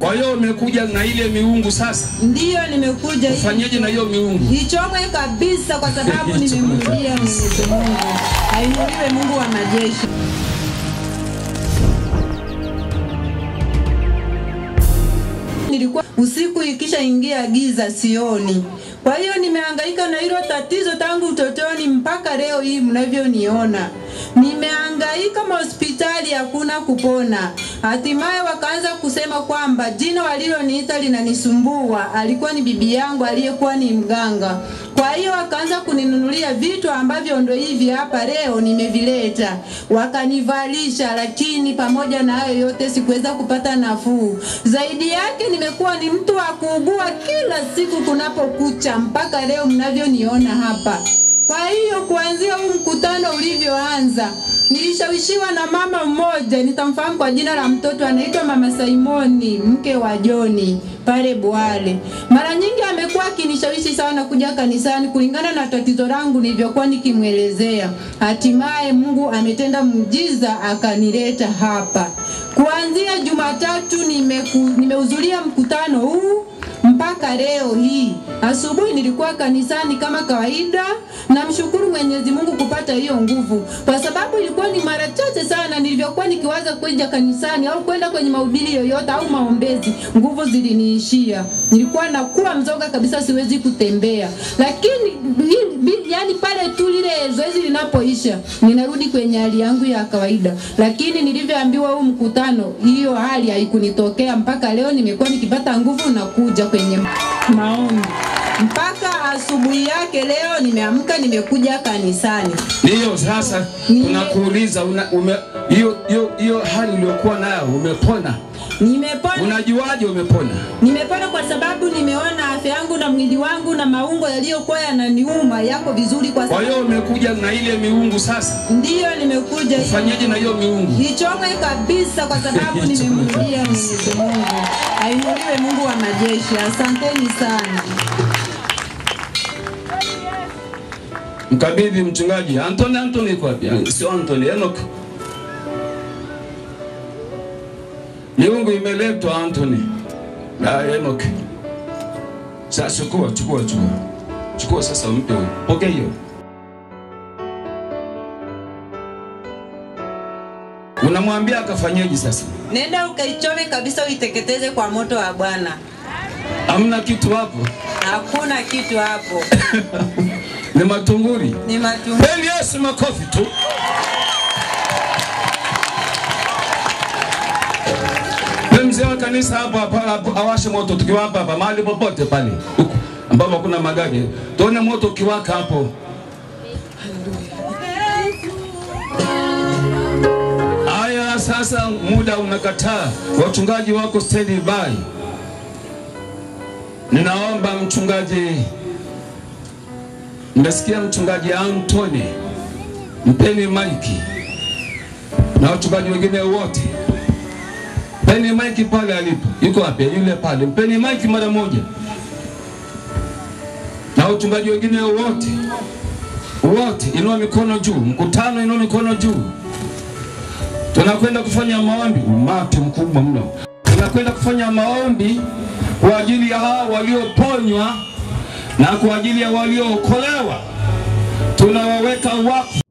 Kwa hiyo umekuja na ile miungu sasa? Ndiyo, nimekuja. Ufanyeje na hiyo miungu? Ichomwe kabisa kwa sababu nimemrudia Mwenyezi Mungu. Ainuliwe Mungu wa majeshi. Nilikuwa usiku ikisha ingia giza sioni. Kwa hiyo nimehangaika na hilo tatizo tangu utotoni mpaka leo hii mnavyoniona. Nimehangaika hospitali, hakuna kupona. Hatimaye wakaanza kusema kwamba jina waliloniita linanisumbua. Alikuwa ni bibi yangu aliyekuwa ni mganga. Kwa hiyo wakaanza kuninunulia vitu ambavyo ndio hivi hapa leo nimevileta. Wakanivalisha, lakini pamoja na hayo yote sikuweza kupata nafuu. Zaidi yake nimekuwa ni mtu wa kuugua kila siku kunapokucha mpaka leo mnavyoniona hapa. Kwa hiyo kuanzia huu mkutano ulivyoanza, nilishawishiwa na mama mmoja, nitamfahamu kwa jina la mtoto, anaitwa Mama Simoni, mke wa Joni pale Bwale. Mara nyingi amekuwa akinishawishi sana kuja kanisani kulingana na tatizo langu nilivyokuwa nikimuelezea. Hatimaye Mungu ametenda muujiza akanileta hapa. Kuanzia Jumatatu nimehudhuria mkutano huu mpaka leo hii. Asubuhi nilikuwa kanisani kama kawaida. Namshukuru Mwenyezi Mungu kupata hiyo nguvu, kwa sababu ilikuwa ni mara chache sana nilivyokuwa nikiwaza kwenda kanisani au kwenda kwenye mahubiri yoyote au maombezi, nguvu ziliniishia. Nilikuwa nakuwa mzoga kabisa, siwezi kutembea. Lakini yani pale tu lile zoezi linapoisha, ninarudi kwenye hali yangu ya kawaida. Lakini nilivyoambiwa huu mkutano, hiyo hali haikunitokea mpaka leo. Nimekuwa nikipata nguvu na kuja kwenye maombi. Mpaka asubuhi yake leo nimeamka nimekuja kanisani. Ndiyo, sasa tunakuuliza hiyo hali uliyokuwa nayo umepona? Nimepona. Unajuaje umepona? Nimepona kwa sababu nimeona afya yangu na mwili wangu na maungo yaliyokuwa yananiuma yako vizuri kwa sababu. Kwa hiyo umekuja na ile miungu sasa? Ndiyo, nimekuja. Ufanyeje na hiyo miungu? Ichomwe kabisa kwa sababu nimemrudia Mwenyezi Mungu. Ainuliwe Mungu wa majeshi. Asanteni sana. Mkabidhi mchungaji Anthony. Anthony yuko wapi? Sio Anthony, Enoch. Miungu imeletwa Anthony na Enoch. Sasa chukua. Chukua sasa mpe huyo. Pokea hiyo. Unamwambia akafanyeje sasa? Nenda ukaichome kabisa, uiteketeze kwa moto wa Bwana. Hamna kitu hapo. Hakuna kitu hapo. Ni matunguri. Ni matunguri. Peni Yesu makofi tu. Mzee wa kanisa hapa hapa awashe moto tukiwa hapa hapa mahali popote pale huko ambapo hakuna magari. Tuone moto ukiwaka hapo. Haya sasa muda unakataa. Wachungaji wako stand by. Ninaomba mchungaji, nimesikia mchungaji Anthony, mpeni maiki na wachungaji wengine wote. Mpeni maiki pale alipo. Yuko wapi? Yule pale. Mpeni maiki mara moja. Na wachungaji wengine wote. Wote inua mikono juu. Mkutano inua mikono juu. Tunakwenda kufanya maombi. Umati mkubwa mno. Tunakwenda kufanya maombi kwa ajili ya hao walioponywa na kwa ajili ya waliookolewa. Tunawaweka wakfu.